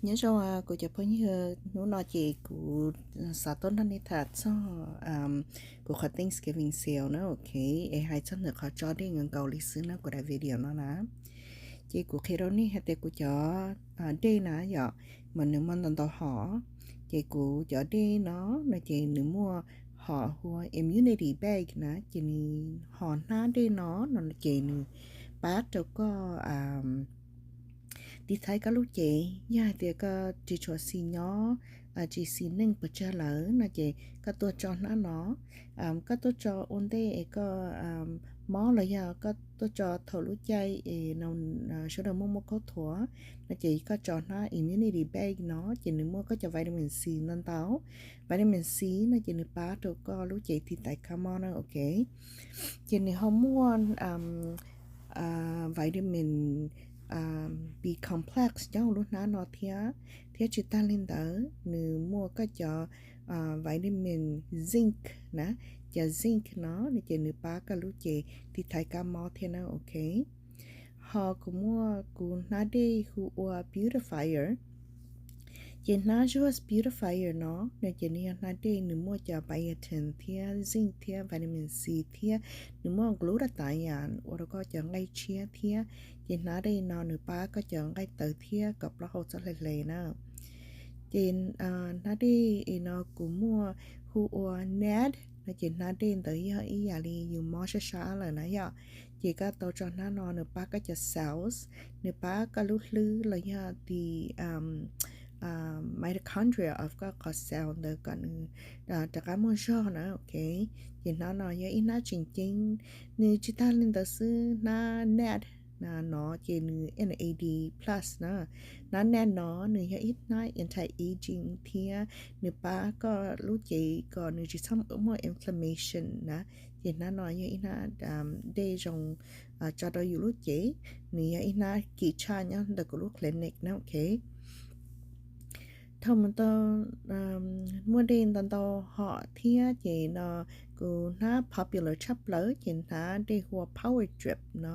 Nyob zoo kuv cov phooj ywg, hnub no ces kuv xav tuaj nrog nej tham txog kuv qhov Thanksgiving sale na, ok, es hais txog ntawm qhov tso dej nkaus nkaus li xwb na, kuv daim video no na. Ces kuv qhia rau nej hais tias kuv cov dej na yom, mas nws muaj ntau ntau hom. Ces kuv cov dej no, no ces nws muaj hom hu ua immunity bag na, ces nws hom hnab dej no, no ces nws pab rau koj tiv thaiv koj lub cev. Yog hais tias koj tsis tshua xis nyob, tsis xis neej pes tsawg lawm no ces koj tuaj tso hnab no. Koj tuaj tso ua ntej es koj mob los yog koj tuaj tso thaum lub caij es sawv daws muaj muaj khaub thuas no ces koj tso hnab immunity bag no ces nws muaj koj cov vitamin C ntau ntau. Vitamin C no ces nws pab rau koj lub cev tiv thaiv kab mob na, ok. Ces nws ho muaj vitamin B complex nyob hauv lub hnab no thiab, thiab tsis tag li ntawd nws muaj koj cov vitamin zinc na, cov zinc no no ces nws pab koj lub cev tiv thaiv kab mob thiab na, ok. Ho kuv muaj kuv hnab dej hu ua beautifier. Ces hnab Zuas beautifier no, no ces nws yog hnab dej nws muaj cov biotin thiab zinc thiab vitamin C thiab nws muaj glutathione ua rau koj cov nqaij tshiab thiab. Ces hnab dej no nws pab koj cov nqaij tawv thiab kom plaub hau txhob hle hle na. Ces hnab dej no kuv muaj hu ua NAD no ces hnab dej ntawd yog ib yam li yus mob sab sab lawm na yom. Ces koj tau tso hnab no nws pab koj cov cells, nws pab koj lub hlwb los yog the mitochondria of koj qhov cell ntawd kom nws rov qab muaj zog na, ok. Ces hnab no yog ib hnab tseem ceeb. Nws tsis tag li ntawd xwb, hnab NAD no ces nws NAD plus na. Hnab NAD no nws yog ib hnab anti-aging thiab nws pab koj lub cev kom nws tsis txhob muaj inflammation na. Ces hnab no yog ib hnab dej zoo tso rau yus lub cev. Nws yog ib hnab kim tshaj nyob ntawm kuv lub clinic na, ok. Thaum mus tau muaj dej ntau ntau hom thiab ces no kuv hnab popular tshaj plaws ces hnab dej hu ua Power Drip no.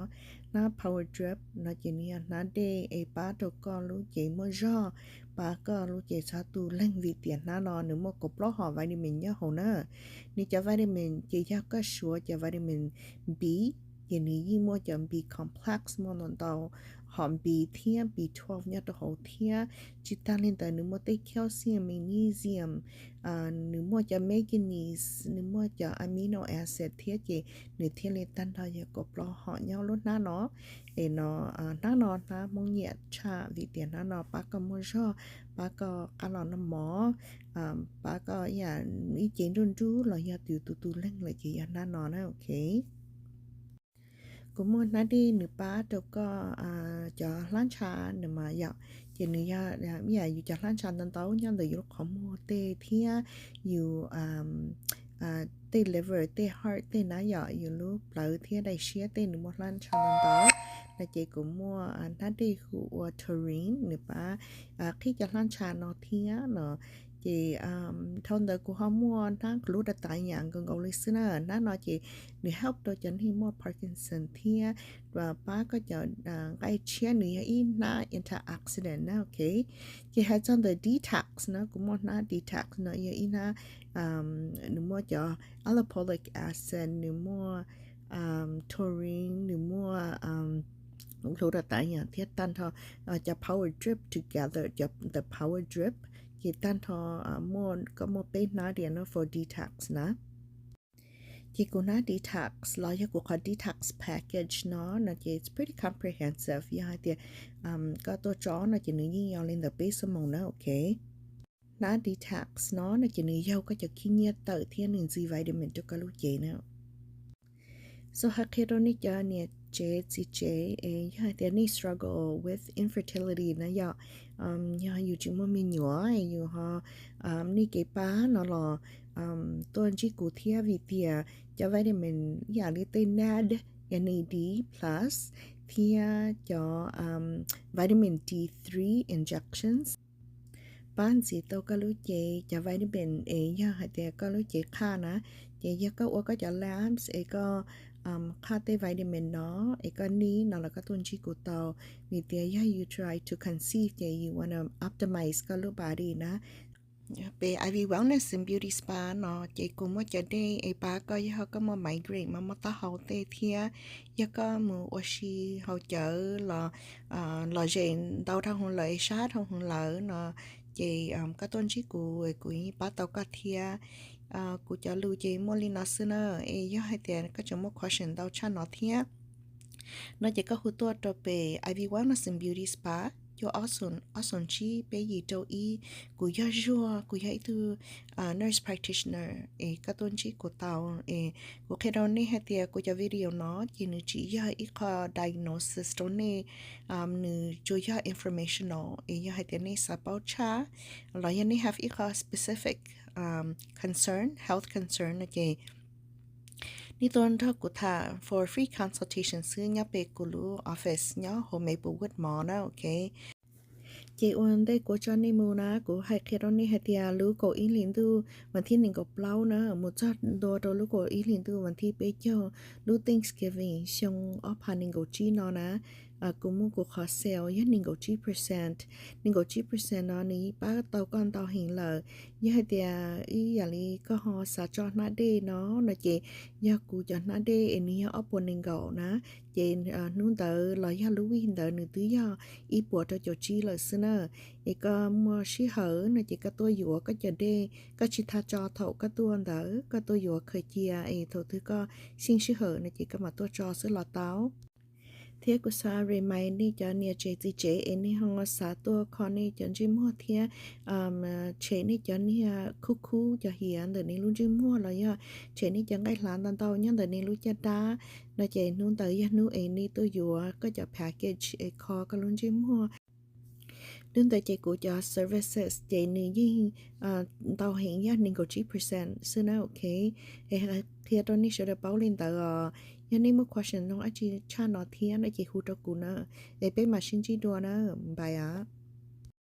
Hnab Power Drip no ces nws yog hnab dej es pab rau koj lub cev muaj zog, pab koj lub cev txhob tu leeg vim tias hnab no nws muaj kaum plaub hom vitamin nyob hauv na. Nws cov vitamin ces yog koj suav cov vitamin B, ces nws yeej muaj cov B complex muaj ntau ntau hom B thiab B twelve nyob rau hauv thiab. Tsis tag li ntawd nws muaj tej calcium, magnesium, nws muaj cov manganese, nws muaj cov amino acid thiab ces nws thiaj li tag nrho yog kaum plaub hom nyob lub hnab no. Es no hnab no hnab Hmoob nyiam tshaj vim tias hnab no pab koj muaj zog, pab koj qab los noj mov, pab koj ib yam ib cev nruj nrub los yog tus tu tu leeg lawm ces yog hnab no na, ok. Kuv muaj hnab dej nws pab rau koj cov hlab ntsha nws mas yom, ces nws yog ib yam yus cov hlab ntsha ntau ntau nyob ntawm yus lub qhov muag tej thiab yus tej liver tej heart tej na yom, yus lub plawv thiab daim siab tej nws muaj hlab ntsha ntau ntau. No ces kuv muaj hnab dej hu ua taurine nws pab qhib cov hlab ntsha no thiab no. Ces dhau ntawd kuv ho muaj hnab glutathione nkaus nkaus li xwb na. Hnab no ces nws help rau cov neeg muaj Parkinson thiab pab koj cov nqaij tshiab, nws yog ib hnab antioxidant na, ok. Ces hais txog ntawm detox na, kuv muaj hnab detox no yog ib hnab nws muaj cov alipolic acid, nws muaj taurine, nws muaj glutathione thiab tag nrho cov power drip together, cov the power drip. Ces tag nrho muaj, koj muaj peb hnab diam no for detox na. Ces kuv hnab detox los yog kuv qhov detox package no no ces it's pretty comprehensive, yog hais tias koj tuaj tso no ces nws yeej yog li ntawm peb xuab moos na, ok. Hnab detox no no ces nws yaug koj cov khib nyiab tawm thiab nws ntxiv vitamin rau koj lub cev na. So hais qhia rau nej cov niam tsev txiv tsev es yog hais tias nej struggle with infertility na yom, yog yus tsis muaj me nyuam yus ho nej kev pab no los tuaj ntsib kuv thiab vim tias cov vitamin ib yam li tej NAD, NAD plus thiab cov vitamin D three injections pab ntxiv tau koj lub cev cov vitamin es yog hais tias koj lub cev qhaj na. Ces yog koj ua koj cov labs es koj qhab tej vitamin no, es koj nib no los koj tuaj ntsib kuv tau. Vim tias yog you try to conceive ces you wanna optimize koj lub body na. Pem I V Wellness and Beauty Spa no ces kuv muaj cov dej es pab koj yog koj muaj migraine mas muaj taub hau tej thiab, yog koj mus ua si haus cawv los lom zem ntau dhau hwv lawm es sab dhau hwv lawm no ces koj tuaj ntsib kuv, kuv yeej pab tau koj thiab. Kuv cov lus ces muaj li no xwb na, es yog hais tias koj tseem muaj question ntau tshaj no thiab no ces koj hu tuaj rau pem I V Wellness and Beauty Spa, cuaj ob xoom tsib peb yim rau ib. Kuv yog Zuag, kuv yog ib tug nurse practitioner es koj tuaj ntsib kuv tau. Es kuv qhia rau nej hais tias kuv cov video no ces nws tsis yog ib qho diagnosis rau nej, nws tsuas yog informational. Es yog hais tias nej xav paub tshaj los yog nej have ib qho specific concern, health concern no ces nej tuaj nrog kuv tham for free consultation xwb nyob pem kuv lub office nyob hauv Maplewood Mall na, ok. Ces ua ntej kuv tso nej mus na, kuv hais qhia rau nej hais tias lub kaum ib hlis ntuj vas thib nees nkaum plaub na mus txog ntua rau lub kaum ib hlis ntuj vas thib peb caug, lub Thanksgiving xyoo ob phav nees nkaum tsib no na, kuv muaj kuv qhov sale yog nees nkaum tsib percent. Nees nkaum tsib percent no nws pab tau koj ntau heev lawm. Yog hais tias ib yam li koj ho xav tso hnab dej no no ces yog kuv cov hnab dej es nws yog ob puas nees nkaum na, ces hnub ntawd los yog lub week ntawd nws twb yog ib puas rau caum tsib lawm xwb na. Es koj muaj sij hawm no ces koj tuaj yuav koj cov dej, koj tsis tas tso thaum koj tuaj ntawd, koj tuaj yuav khaws cia es thaum twg koj xyeej sij hawm no ces koj mam tuaj tso xwb los tau. Thiab kuv xav remind nej cov niam tsev txiv tsev es nej ho xav tuaj kho nej cov ntsej muag thiab tshem nej cov niag khub khub cov hiav ntawm nej lub ntsej muag los yog tshem nej cov nqaij hlav ntau ntau nyob ntawm nej lub caj dab no ces hnub ntawd yog hnub es nej tuaj yuav koj cov package es kho koj lub ntsej muag. Hnub ntawd ces kuv cov services ces nws yeej ntau heev, yog nees nkaum tsib percent xwb na, ok. Es qhia rau nej sawv daws paub li ntawd os. Yog nej muaj question no dab tsi tshaj no thiab no ces hu rau kuv na, es peb mam sib ntsib dua na, bye a.